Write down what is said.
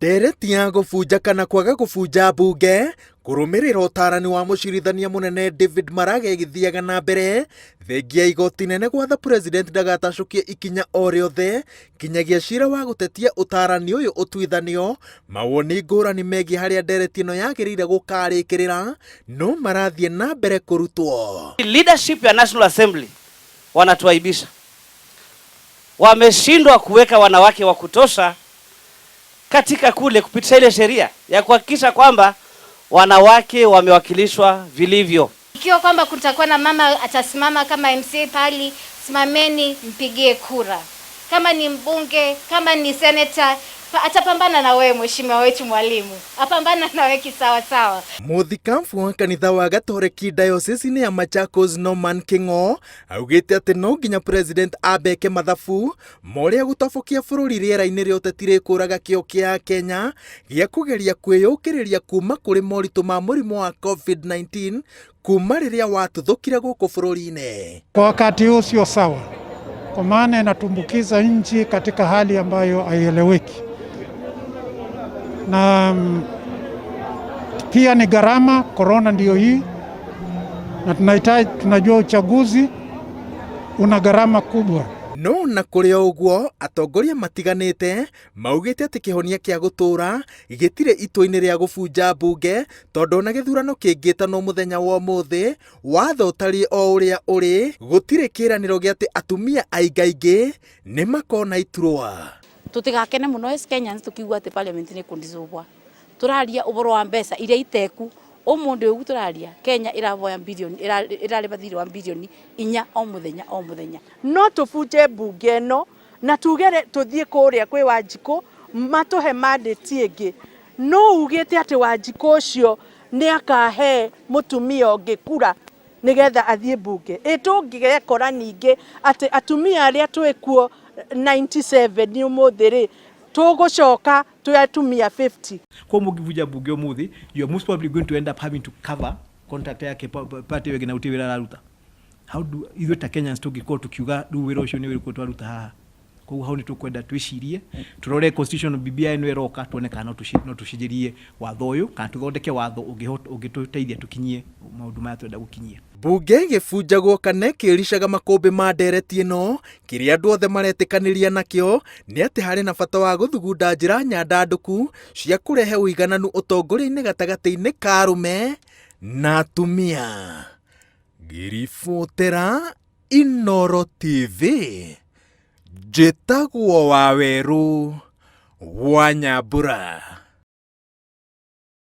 Ndereti ya gũbunja kana kwaga gũbunja mbunge kũrũmĩrĩra ũtaarani wa mũcirithania mũnene David Maraga ĩgĩthiaga na mbere thengia igoti nene gwatha president ndagatacũkie ikinya o rĩothe kinyagia cira wa gũtetia ũtaarani ũyũ ũtuithanio. Mawoni ngũrani megiĩ harĩa ndereti ĩno yagĩrĩire gũkarĩkĩrĩra no marathiĩ na mbere kũrutwo. Leadership ya National Assembly wanatuaibisha. Wameshindwa kuweka wanawake wa kutosha katika kule kupitisha ile sheria ya kuhakikisha kwamba wanawake wamewakilishwa vilivyo. Ikiwa kwamba kutakuwa na mama atasimama kama MCA pali, simameni mpigie kura. Kama ni mbunge, kama ni senator, atapambana na wewe mheshimiwa wetu mwalimu. Apambana na wewe kisawa sawa. Mũthikabu wa kanitha wa Gatoreki Diocese ya Machakos Norman King'o augĩte atĩ no nginya president ambeke mathabu ma ũrĩa gũtobokia bũrũri rĩera-inĩ rĩa ũteti rĩkũraga kĩo kĩa Kenya gĩa kũgeria kwĩyũkĩrĩria kuma kũrĩ moritũ ma mũrimũ wa COVID-19 kuma rĩrĩa watuthũkire gũkũ bũrũri-inĩ. Kwa wakati huu sio sawa, kwa maana inatumbukiza nchi katika hali ambayo haieleweki, na pia ni gharama. Corona ndiyo hii, na tunahitaji, tunajua uchaguzi una gharama kubwa. No na kũrĩ o ũguo, atongoria matiganĩte maugĩte atĩ kĩhonia kĩa gũtũũra gĩtirĩ itua-inĩ rĩa gũbunja mbunge, tondũ ona gĩthurano kĩngĩtanwo mũthenya wa ũmũthĩ, watho ũtariĩ o ũrĩa ũrĩ, gũtirĩ kĩĩranĩro gĩa atĩ atumia aingaingĩ nĩ makona iturwa. Tutigakene muno as Kenyans tukiugua ati parliament ni kundicubwa. Turaria uboro wa mbeca iria iteku umuthi ugu turaria Kenya iravoya bilioni irariba thiri wa bilioni 4 o muthenya o muthenya. No tubunje mbunge ĩno na tugere tuthie kuria kwi Wanjikũ matuhe mandate ĩngĩ. No ugĩte atĩ Wanjikũ ũcio nĩ akahe mũtumia ũngĩ kura nigetha athiĩ mbunge. Ĩ tũngĩgekora ningĩ atĩ atumia arĩa twĩkuo 97 ũmũthĩ rĩ, tũgũcoka twĩ atumia 50. Kwa mũngĩbunja mbunge ũmũthĩ, you are most probably going to end up having to cover contract yake party ĩyo ĩngĩ na gũtirĩ wĩra araruta. How do ithuĩ ta Kenyans tũngĩkorwo tũkiuga rĩu wĩra ũcio nĩ ũrĩkũ twaruta haha? Koguo hau nĩ tũkwenda twĩcirie, tũrore constitution BBI ĩno ĩroka, tuone kana no tũcenjerie watho ũyũ kana tũthondeke watho ũngĩtũteithia tũkinyie maũndũ maya tũrenda gũkinyia. Mbunge ĩgĩbunjagwo kana ĩkĩricaga makũmbĩ ma ndereti ĩno, kĩrĩa andũ othe maretĩkanĩria nakĩo nĩ atĩ harĩ na bata wa gũthugunda njĩra nyandandũku cia kũrehe ũigananu ũtongoria-inĩ gatagatĩ-inĩ ka arũme na atumia. Ngĩribotera Inooro TV, njĩtagwo Wawerũ wa Nyambura.